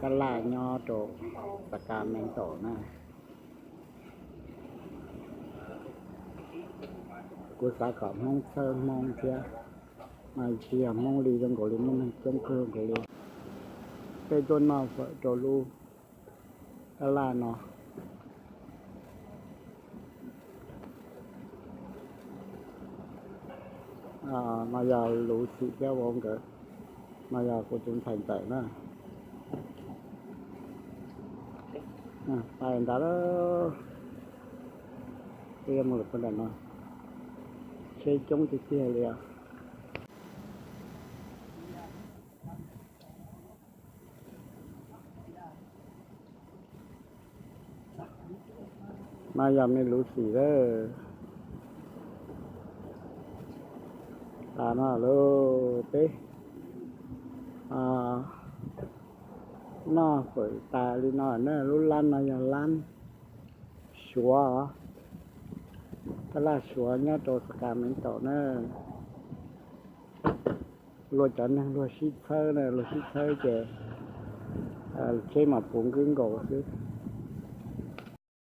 Tab laj nyob rau Sacramento na. Kuv xav kom Hmoob txhawb Hmoob thiab, mas tsis yog Hmoob li, zoo nkaus li muaj neeg coob kawg nkaus li. Peb tuaj noj fawm rau lub tab laj no. No yog Luv Xim thiab vauv nkawd, no yog kuv tus ntxhais ntxawm na. Pais ntawd lawm, peb yuav mus lawm puag nram no, tsheb coob tiag tiag li os. No yog me Luv Xim lawm. Tas no lauj, peb noj fawm tas li no na. Lub lab no yog lab Suav, tab laj Suav nyob rau Sacramento na. Luag cov neeg luag sib txhawb na, luag sib txhawb ces tsheb mas puv nkaus xwb.